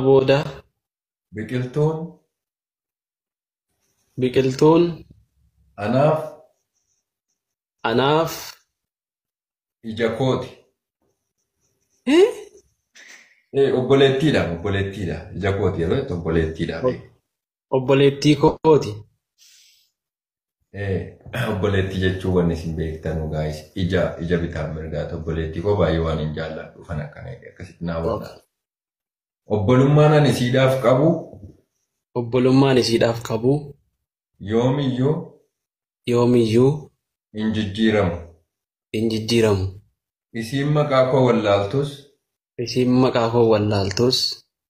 Booda. Biqiltuun. Biqiltuun. Anaaf. Anaaf. Ija kooti. Obboleettiidha, obboleettiidha. Ija kooti yeroo jettu obboleettiidha. Obboleettii kooti. Obboleettii jechuun wanni isin beektanu guys ija ija bitaan mirgaati. Obboleettii koo baay'ee waan hin jaalladhu kan akkana akkasitti naa wallaalu. Obbolummaan ani siidhaaf qabu. Obbolummaan isiidhaaf qabu. Yoomiyyuu. Yoomiyyuu. Hin jijjiiramu. Hin jijjiiramu. Isiin maqaa koo wallaaltus. Isiin maqaa koo wallaaltus.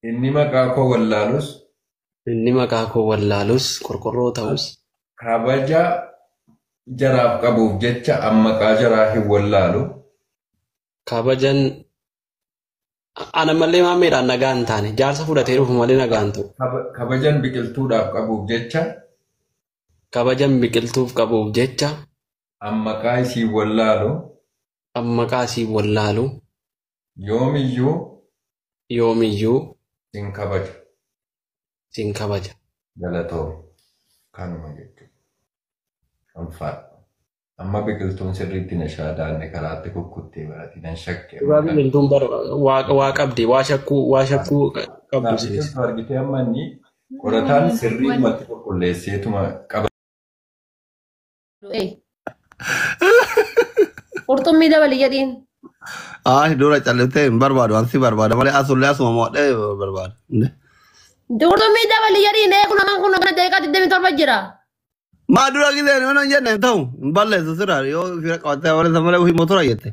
Inni maqaa koo wallaalus. Inni maqaa koo wallaalus qorqorroo ta'us. Kabaja jaraaf qabuuf jecha an maqaa jaraa hin wallaalu. Kabajan ana malee maammeedhaan nagaa hin taane jaarsa fudhatee dhufu malee nagaa hin ta'u. Kabajan biqiltuudhaaf qabuuf jecha. Kabajan biqiltuuf qabuuf jecha. An maqaa isii wallaalu. An maqaa isii wallaalu. Yoomiyyuu. Yoomiyyuu. Sin kabaja. Sin kabaja. Galatoom. Kanuma jechuudha. Ulfaadha. Amma biqiltuun sirriitti na shaadaanne karaatti kukkuttee barati nan shakke. Dhugaa biqiltuun bar waa qabdi waa shakkuu qabdu sinis. Biqiltuu argitee amma inni qorataan sirriidhumatti qulqulleesseetuma qaba. Qurxummii dabali jedhiin. Ah, dura calliftee hin barbaadu, ansi barbaada malee asullee asuma mo'adhee barbaada. Qurxummii dabali jedhiin kun hamaan kun kana daqiiqaa 27 jira. Maa dura giseen yoo hin jenne hin ta'u hin balleessu sirraa yoo fira qabattee balleessa malee ofii motora jette.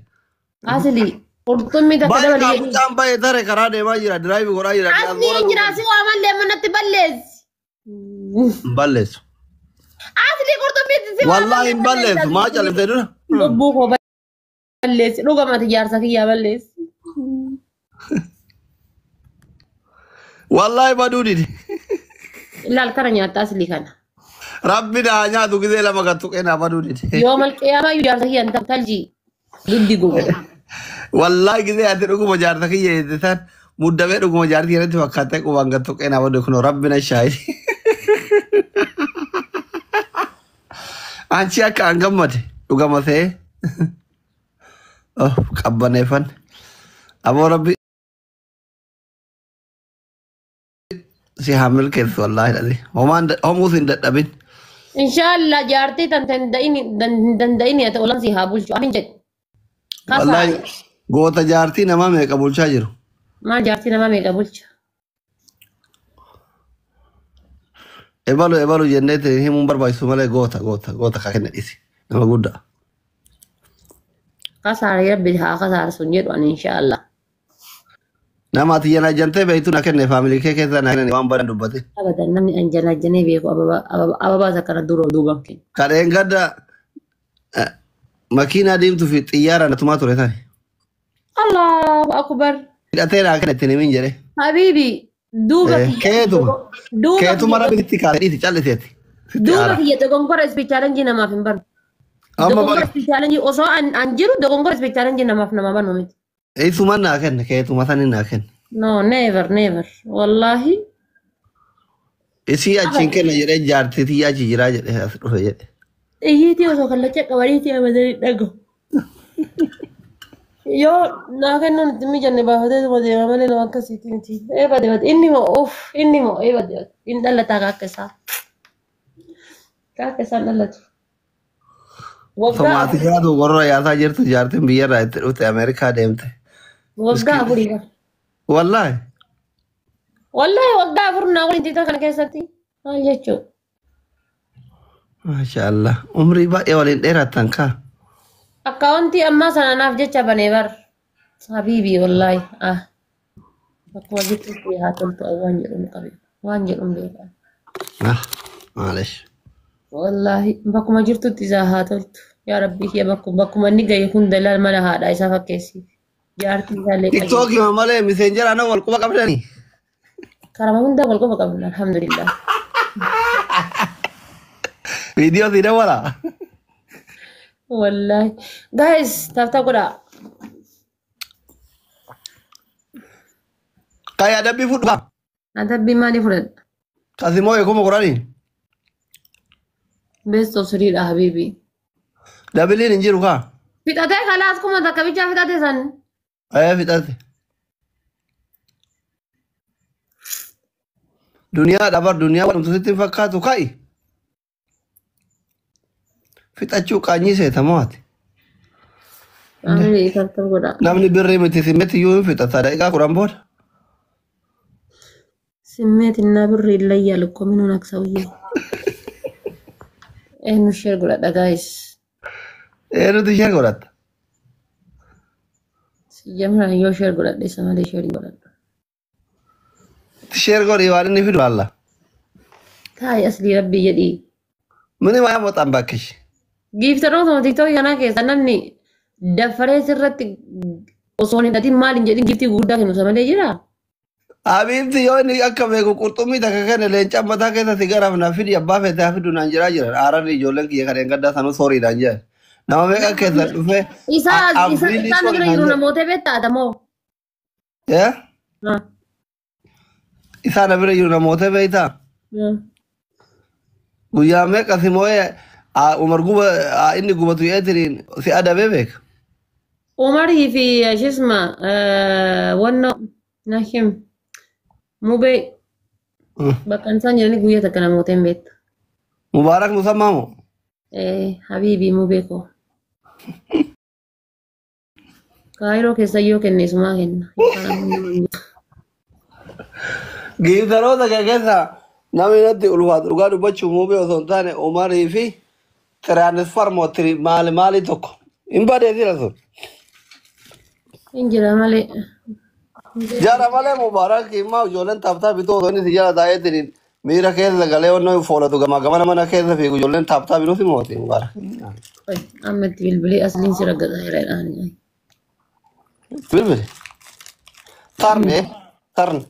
Asli qurxummii takka Baay'ee dabali jedhiin. mucaan baay'ee tare karaa deemaa jira diraayivi godhaa jira. Asli hin jira si waamallee manatti balleessi. Hin balleessu. Asli qurxummii si Wallaahi hin balleessu maa calliftee dura. Lubbuu koo balleessi dhugamati jaarsa kiyyaa balleessi. Wallaahi baduu didi. Ilaal kana nyaatta asli kana. Rabbi naa nyaatu gisee lama kan tuqee naa baduu didi. Yoo malqiyaamaa iyyuu jaarsa kiyya hin ta'u taljii. Duddi gogo. Wallaahi gisee ati dhuguma jaarsa kiyya jette san muddamee dhuguma jaartii irratti fakkaattee qubaan kan tuqee naa baduu kunoo rabbi na shaayii. Anchi akka an gammade dhugama ta'ee. Oh, qabbaneeffan. Aboo rabbi si haa milkeessu wallaahi dhali. Homaan homuus hin dadhabin. Inshallah jaartii tan danda'ini haa ta'u si haa bulchu. Amin jedhi. Wallaahi goota jaartii namaa meeqa bulchaa jiru. Maal jaartii namaa meeqa bulcha? Ebalu ebalu jennee himuun barbaachisu malee goota goota goota kaa kenna dhisi. Nama guddaa. Kasaara rabbi haa kasaara sun jedhu ani inshallah. Nama ati janajjantee beektu na kenne faamilii kee keessa na kenne waan badan dubbate. Abadan namni an janajjanee beeku ababaas akkana dura duuban kenna. Kadheen gadda makiinaa deemtuu fi xiyyaara natumaa ture tani. Allahu akbar. Hidhatee naa kenne ittiin himin jedhe. Habiibi duuba Keetuma. Keetuma rabbi itti kaasee dhiisi calliseeti. Duuba kiyya dogongora ispi challenge namaaf hin banu. Dogongora ispi challenge osoo an jiru dogongora ispi challenge namaaf nama banu miti. Isuma naa kenne keetuma sani naa kenne. No, never, never. Wallahi. Isii achiin kenna jedhee jaartii tiyya achi jiraa jedhee as dhufe jedhe. Iyyiitii osoo kallacha qabaniitii amadanii dhagahu. Yoo naa kennuun itti mijanne baafatee tuma deema malee nama akkasiitii miti. Eeba deemate inni moo uff inni moo eeba deemate inni dhalataa akka isaa. Akka isaan dhalatu. Waggaa Maatii yaadu warra yaasaa jirtu jaartiin biyyarraa itti dhufte Ameerikaa deemte. Waggaa afurii bara. Wallaahi. Wallaahi waggaa afur naa waliin tiita kana keessatti maal jechuu? Maashaallah. Umrii baay'ee waliin dheerattan kaa. Akkaawuntii ammaa sana naaf jecha banee bar. Habiibi wallaahi. Ah. Bakkuma jirtutti haa toltu waan jedhuun qabe. Waan jedhuun beekaa. Ah. Maalish. Wallaahi bakkuma jirtutti isaa haa toltu. Yaa Rabbi kiyya bakkuma inni gahe hunda ilaal mana haadhaa isaa fakkeessi. Jaartii isaallee qajeelchi. TikTokii malee miseenjera nama wal quba qabdanii. Karama hunda wal quba qabna alhamdulillah. Viidiyoo si dawwala. Wallaahi. Guys, taaftaa godhaa. Kaya adabbii fudhu. Adabbii maalii fudhadha? Kasimoo 10,000. Best of three dha habiibi. Dabiliin hin jiru kaa. Fixatee kalaas 1000 bichaa fixate san. Ee fixate. Duniyaa dhabar duniyaa wantu sitti hin fakkaatu ka'i. Fixachuu qaanyii seeta moo ati? Amirii tartab godha. Namni birrii miti simmeetti iyyuu hin fixata daqiiqaa 10 booda. Simmeetinna birrii illayyaa lukkominuun akka sawyee. Eenyu share godhadha guys. Eenyutu ishee godhata? Sijjamraan yoo share godhadhe isa malee share hin godhadhu. Share godhi waan inni fidu alla. Taa'i aslii rabbii jedhii. Mini maa moxaan bakkish. Giiftarootuma tiktookii kanaa keessa namni daffaree sirratti osoo hin hidhatin maal hin jedhin giiftii gurguddaa kennu isa malee jiraa? Habiibti yoo inni akka beeku qurxummii takka kenne leenca mataa keessatti garaaf na fidi abbaa feetee haa fidu naan jiraa jiran. Aararri ijoolleen kiyya kan gaddaa sanuu sooriidhaan jiran. Nama meeqa keessa dhufee Isaa isa abdiin isaan soori bira naan jiru jedha. namoota beektaata moo? Eh? Isaan bira jiru namoota beektaa? Guyyaa meeqa si moo'ee Umar guba inni gubatu yeetiriin si adabee beeka. Umarii fi Shisma wanno Nahim Mubee bakka isaan jiranii guyyaa takka namoota hin beektu. Mubaarak Musammaa moo? Habiibii Mubee koo. Kaayiroo keessa yoo kenne isumaa kenna. Giiftaroota kee keessa namni natti ulfaatu dhugaa dubbachuu Mubee osoo hin taane Umarii fi tiraanisfarmoo maali maali tokko. Hin badee sila sun. Hin jira malee. Jara malee Mubaarak immoo ijoolleen taaptaa bituu osoo inni si jala taa'eetiin miira keessa galee onnoo foolatu gamaa gamana mana keessa fiigu ijoolleen taaptaa bituu si mooti Mubaarak. Amma itti bilbilee asliin si raggataa jira jedhaani. Bilbili. Tarne tarne.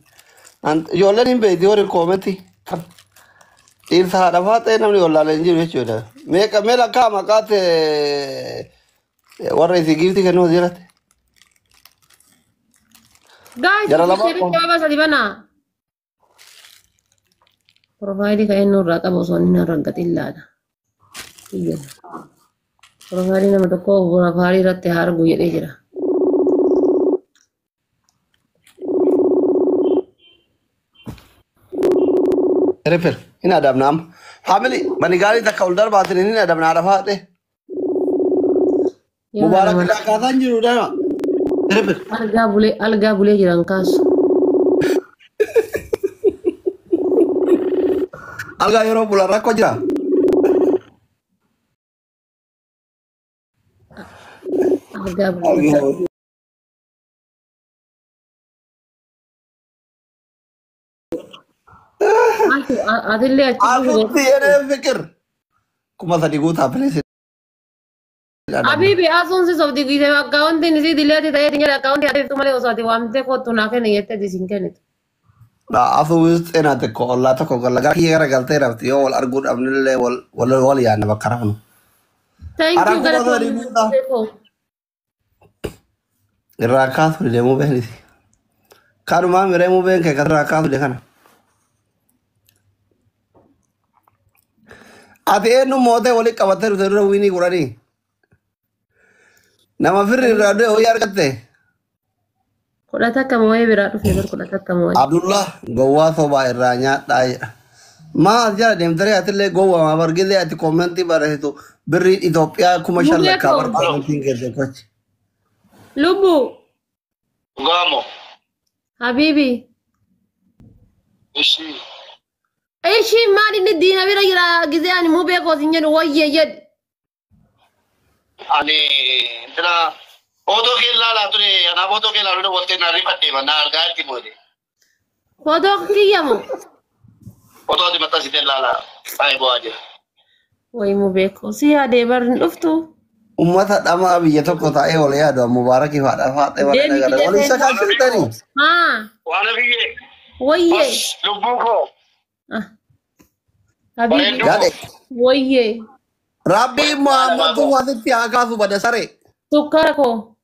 Ijoolleen hin beekti warri koometti. Dhiirsa haadha faaxee namni wallaalee hin jiru jechuudha. Meeqa mee lakkaa maqaate warra isii giiftii kennuu jiraate. Guys, Jara lama sheerii jawaaba sadi banaa. Profaayilii kan inni irraa qabu osoo inni hin raggatin laala. Iyya. Profaayilii nama tokko profaayilii irratti haa argu jedhee jira. Refer hin adabna amma. Faamili mani gaarii takka ol darbaatin hin adabna haadha faaxee. Yoo Mubaarak nama irraa akkaataan jiru dha. Refer. algaa bulee jiran kaasu. Algaa yeroo bulan rakkoo jira. Algaa bulee jira. Atillee achi dhufu Asutti yeree fikir. 3,000 guutaa pilees. Habibi asuun si sobdi giise akkaawuntiin isii dileeti ta'ee jedha akkaawuntii ati malee osoo ati waamtee kottu naa kenni jettee ati siin kennitu. Asuu wixinaa xiqqoo ollaa tokko galla gara kiyya gara galtee rafti yoo wal arguu dhabnillee wal wal wal yaadna bakka rafnu. Thank Ara you 3,000 guutaa. galatoomii. Irraa kaasu dide mubeen isi. Kanumaa miree mubeen kee kan irraa kaasu dide kana. Ati eenyu mootee walitti qabattee dhufte dura wiinii 10. Nama firri irraa du'e horii argatte. 11 moo'ee biraa dhufe bar 11 moo'ee. Abdullah gowwaa sobaa irraa nyaadhaa jedha. Maa as jala deemtaree atillee gowwaa maa bargillee ati koomentii barreessitu birriin Itoophiyaa 5,000 Mubee lakkaa bar koo koomentiin keessa gochi. lubbu Gamo. habibi. Ishi. Ishii maal inni diina bira jira gizee ani mubee koos hin jedhu wayyee jedhi. Ani intina footoo kee ilaalaa ture anaa footoo kee ilaaluu waltee na rifadhe na argaa jirti moode. Footoo kiyyamu. Footoo ati maxxansitee ilaalaa baay'ee bu'aa jira. Wayi mubee koo si yaadee bar hin dhuftu. Uummata dhamaa biyya tokko taa'ee wal yaadu mubaarakii haadha faaxee wal Deemi dhagara. Wal filee isa kaachirtanii. Haa Waan biyyee. wayyee. Os lubbuu koo. Ah, Habibi Bareedduu Gaadhe. koo. wayyee. Rabbii Muhammadu wasitti haa kaasu bada saree. Sukkaara koo.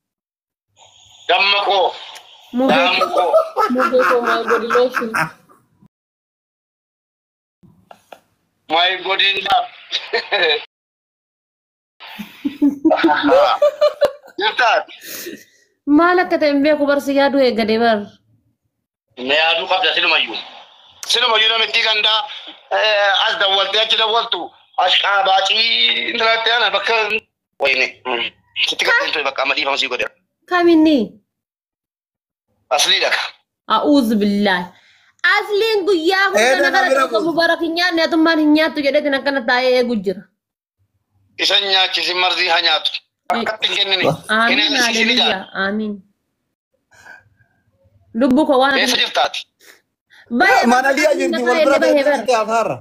Damma koo. Mubee Daamu koo. koo. Mubee koo maal godhi looshin. My godin Jirtaa? Maal akka ta'e hin beeku barsi yaaduu eegale bar. Na yaaduu qabda silumayyuu. Silumayyuu namitti gandaa as dawwaltee achi dawwaltu ashqaabaacii intalatti ana bakka wayne. Sitti qaqqeen ture bakka amma dhiifama sii godhe. Kaminni? Asliidha ka. A'uuzu billaahi. Asliin guyyaa hunda Eeda na na kana bira tokko buusi. Mubaarak hin nyaanne atummaan hin nyaattu jedheetiin akkana taa'ee eegu jira. Isan nyaachisi marzii haa nyaatu. Akkatti hin kennine. Hin Amiin agarsiisini jaa. haleluyaa amiin. Lubbuu koo waan Eessa jirtaati? Bahe Mana bakka liya asliin jirti na wal kaa'e bira illee bahe bar. teessee hasaarra.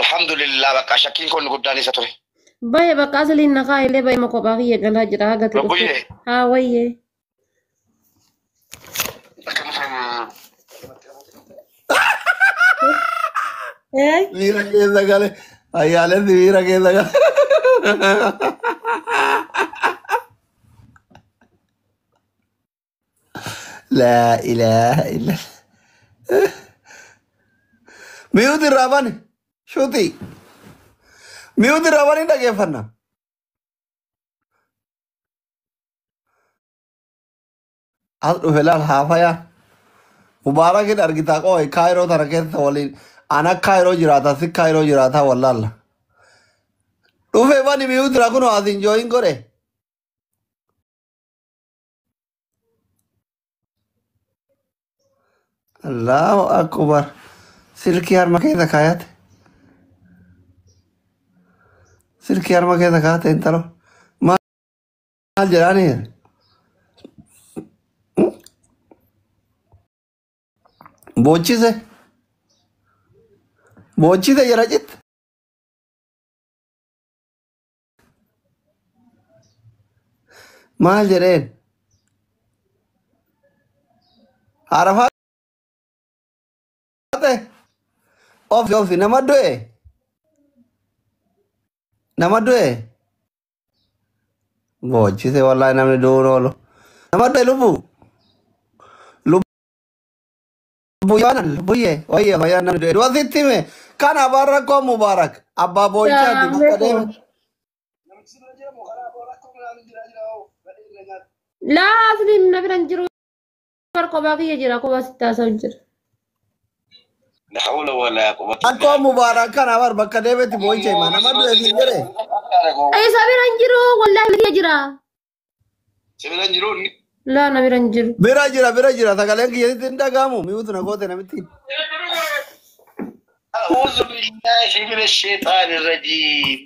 Alhamdulillah bakka shakkiin kun guddaan isa ture. Bahe bakka asliin na kaa'e illee bahe ma kophaa kiyya galaa jira haga ta'e dhufu. Lubbuyyee. Haa wayyee. Eh? Miira keessa gale. Ayyaalessi miira keessa gale. Laa ilaaha illa. Miyuuti irraa bani. Shuutii. Miyuuti irraa bani dhageeffanna. As dhufe laal haafayaa. Mubaarakin argitaa qooyi kaayiroo tana keessa waliin ana kaayiroo jiraata si kaayiroo jiraata wallaalla. Dhufe bani miyuuti irraa kunoo asiin jooyin godhe. Allahu akbar. Silkii harma keessa kaayate. Silkii harma keessa kaayate intalo. Maal jedhaani? Boochise. Boochise jala citte. Maal jedheen? Arafaate. Ofi ofi nama du'e. Nama du'e. Boochise wallahi namni du'uun oolu. Nama du'e lubbu. Lubbu yaana lubbuyyee wayye wayyaa namni du'e. Du'a sitti hime. Kana abbaan rakkoo Mubaarak. Abbaa boo'ichaati bakka deeme. Laa asliin na bira hin jiru bar kophaa kiyya jira kophaa sitti haasa'u jira. La hawla wala quwwata. Rakkoo Mubaarak kana bar bakka deemetti boo'icha hima. Nama du'e siin jedhe. Isa bira hin jiru wallaahi kiyya jira. Sibira hin jiru inni. Laa na bira hin jiru. Bira jira bira jira sagaleen kiyyatti hin dhaga'amu. Mi'uutu na goote namitti. أعوذ بالله من الشيطان الرجيم.